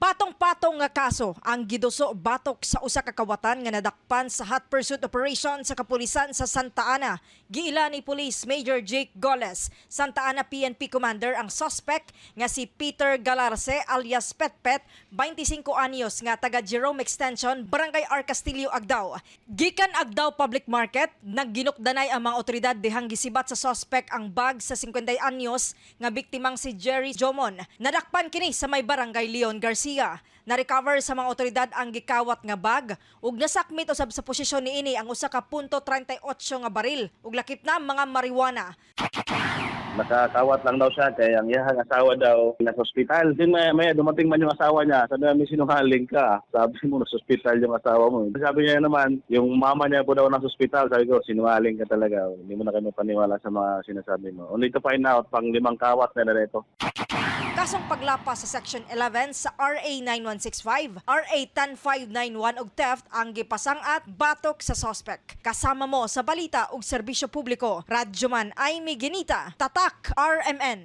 Patong-patong nga kaso ang giduso batok sa usa ka kawatan nga nadakpan sa hot pursuit operation sa kapulisan sa Santa Ana. Giila ni Police Major Jake Goles, Santa Ana PNP Commander, ang suspect nga si Peter Galarce alias Petpet, 25 anyos, nga taga Jerome Extension, Barangay R. Castillo, Agdao. Gikan Agdao Public Market, nagginukdanay ang mga otoridad dihang gisibat sa suspect ang bag sa 50 anyos nga biktimang si Jerry Jomon. Nadakpan kini sa may Barangay Leon Garcia. Na-recover sa mga otoridad ang gikawat nga bag ug nasakmit usab sa posisyon niini ang usa ka .38 nga baril ug lakip na mga marijuana. Nakakawat lang daw siya kaya ang iyahang asawa daw nasa ospital. Din maya maya dumating man yung asawa niya. Sabi namin, "Sinungaling ka. Sabi mo nasa ospital yung asawa mo." Sabi niya naman, yung mama niya po daw nasa ospital. Sabi ko, "Sinungaling ka talaga. Hindi mo na kami paniwala sa mga sinasabi mo." Only to find out, pang limang kawat na ito. Kasong paglapas sa Section 11 sa RA 9165, RA 10591 ug theft ang gipasang-at batok sa suspect. Kasama mo sa balita ug serbisyo publiko, Radyoman Amy Ginita, Tatak RMN.